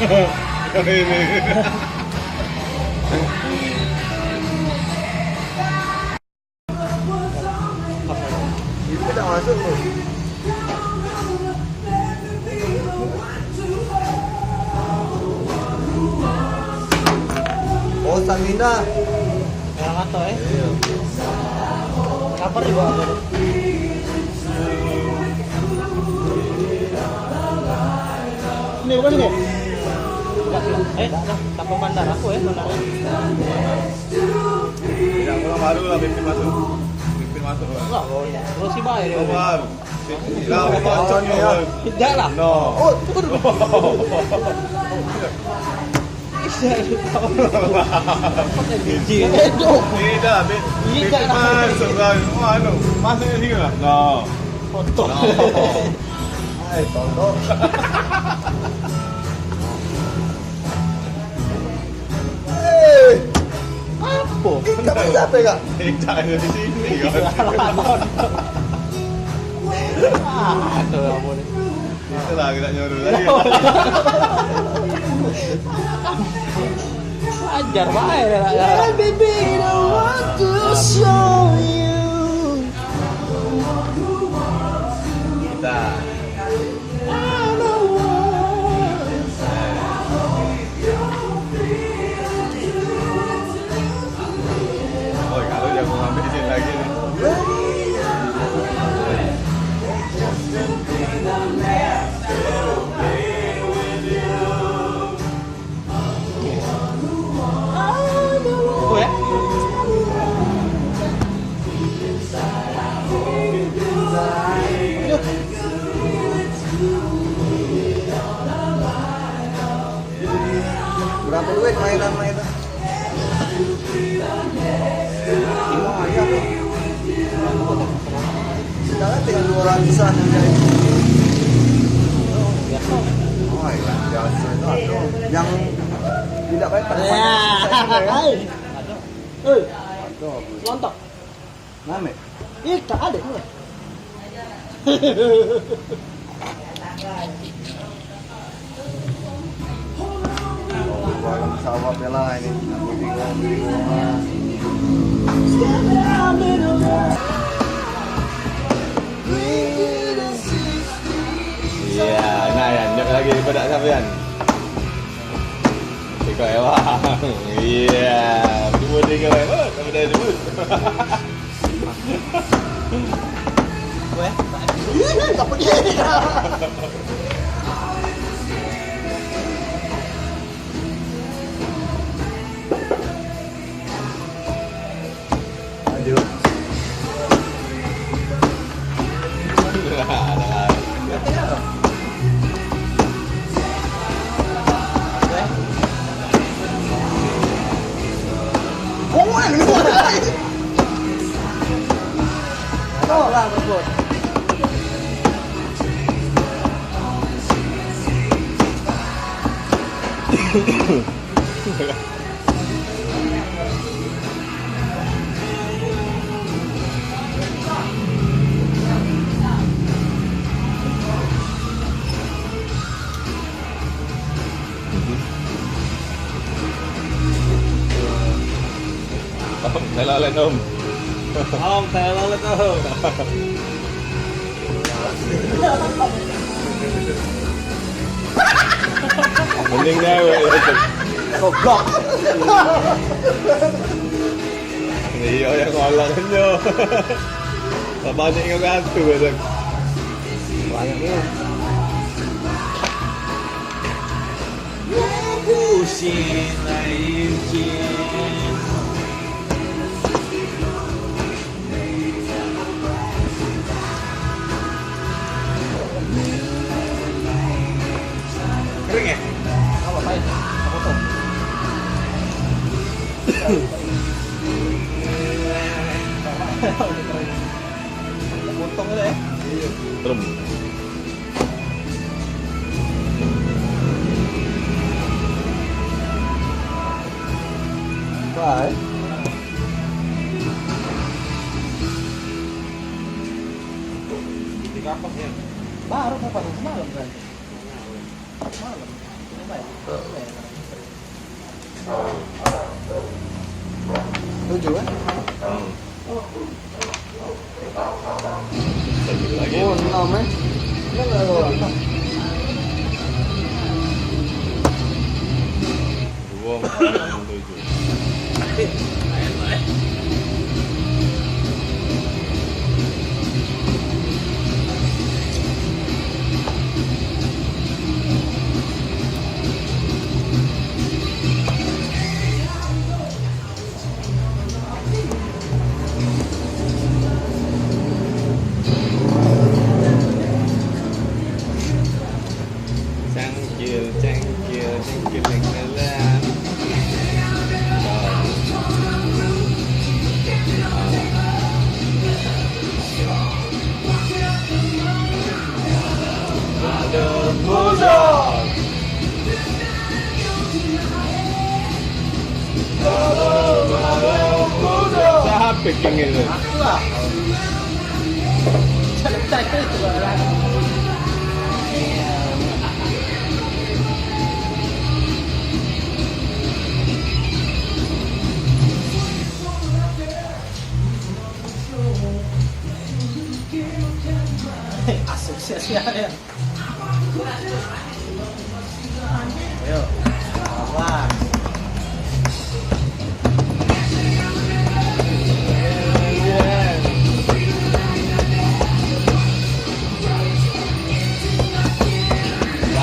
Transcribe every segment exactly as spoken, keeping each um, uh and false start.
Ini tak masuk tu. Oh, Sandina. Merah mata, eh? Iya. Lapar juga aku. Ini bukan ini? Enggak, eh, tak pemandar aku, eh, mana? Tidak, orang baru lah, pimpin masuk. Pimpin masuk lah. Enggak, oh, iya. Terus si bae dia. Oh, baru. Tidak lah. No. Oh, itu kan. Pakai biji. Tidak, Bit. Tidak. Masuk lah. Anu, masuk ke sini lah. No. Foto. No. Hai, tolong. Eh, apa? Kita main siapa, Kak? Tidak ada di sini, kan? Aduh, ampun. Itulah kita nyuruh lagi. Ajar bae lah. Yeah, baby, I want to show you. Kita. Oi, kalau dia mau ambil izin lagi ni. Aku ya? Berapa duit mainan-mainan? Lumayan. Sekarang tinggal dua ratusan yang jadi. Oh, yang biasa itu ada. Yang tidak bayar, tak bayar. Ya. Hei. Ada. Lontok. Ngambek? Ih, tak ada. Dalam sawah bela ini. Nak beli rumah, beli rumah. Iya, nah ya, nyok lagi pada sampean. Tiga ya, Bang. Iya, cuma tiga ya, Bang. Tapi dah sebut. Weh, tak pergi. Aduh. Om, saya lalat, Om. Om, saya lalat, Om. Mending dewek. Goblok. Iya, yang ngolah kan, yo. Tak balik dengan satu, besok. Banyak ni. Kering ya? Apa, pahit? Apa tuh? Potong aja ya? Iya. Serem. Wah, eh. Di kapas ya? Baru kapas semalam kan? Semalam. Tujuh kan? Hmm. Oh, enam, eh. Dua, empat, enam, tujuh. Cangkil, cangkil, cangkil yang dalam. Siapa yang itu? Aku lah. Celentak itu lah. Asik sia-sia ya. Ayo. Wah.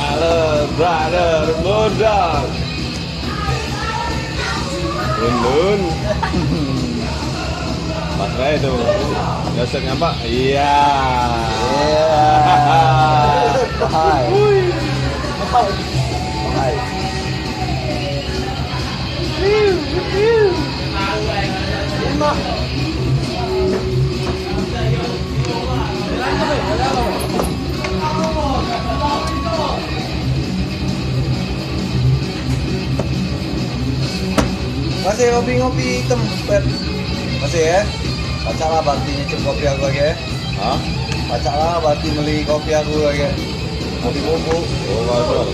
Brother, brother, muda. Lun, lun. Pas bae tu. Nyosot ngampak. Iya. Iya. Bahai. Ui. Bahai. Lima. Masih ngopi-ngopi hitam, Pet? Masih, ya? Pacak lah berarti nyicip kopi aku lagi, ya? Hah? Pacak lah berarti beli kopi aku lagi, ya? Kopi bubuk. Oh, baru.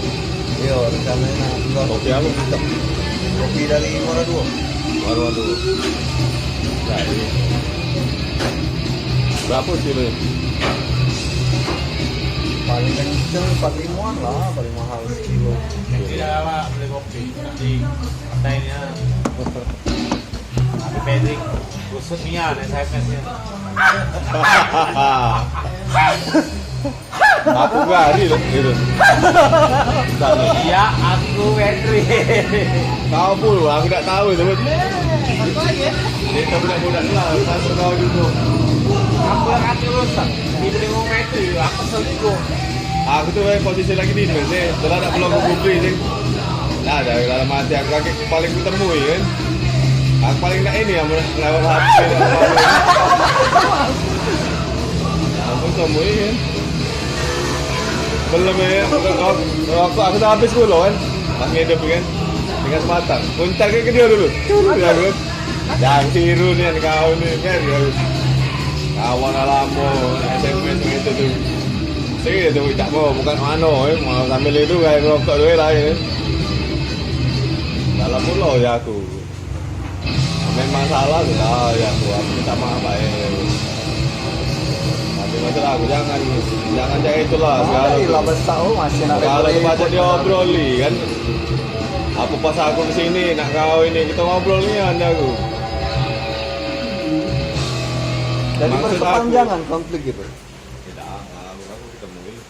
Iya, rencananya nak jual kopi apa? Hitam. Kopi dari Muara Dua. Muara Dua. Nah, ini. Berapa kilo? Paling kenceng empat limoan lah, paling mahal sekilo. Jadi dah lah beli kopi. Nanti katanya. Tapi pending. Kusut nian S M S-nya. Aku gari loh gitu. Iya, aku Henry. Kau pun, aku tak tahu itu. Satu lagi ya. Kita budak-budak lah, masuk kau dulu. Aku yang hati rusak. Di beli mau Henry, aku selingkuh. Aku tu eh, posisi lagi di Indonesia, setelah nak pulang ke Bugri sih. Nah, dari dalam hati aku lagi paling ketemu ya kan. Aku paling nak ini yang lewat hati. Aku ketemu ya kan. Belum ya, rokok, rokok aku dah habis dulu kan. Pas ngidup kan. Dengan sebatang. Puncak ke dia dulu. Dulu ya kan. Jangan tiru ni kau ni kan. Kawan lama S M S itu tu. Sini tu tak mau bukan mano eh. Mau sambil itu gaya ngerokok tu lah ya. Dalam mulut ya aku. Memang salah tu lah ya aku. Aku minta maaf bae. Tapi masalah aku jangan jangan cak itulah segala tu. Lah besar oh masih nak. Kalau tu baca dia obroli kan. Apa pas aku ke sini nak kau ini kita ngobrol ni ada aku. Jadi maksud aku perpanjangan konflik gitu. Tidak, aku ketemu.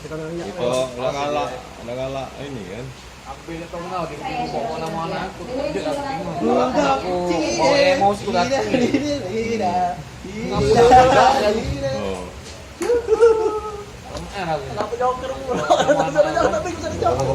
Kita nanya. Kita orang galak, orang galak ini kan. Aku beda tahun kau di pokok nama anak aku. Dia dah bingung. Aku mau emosi aku dah. Oh. Lemah aku. Kenapa joker mulu? Ada joker tapi bisa dijoker.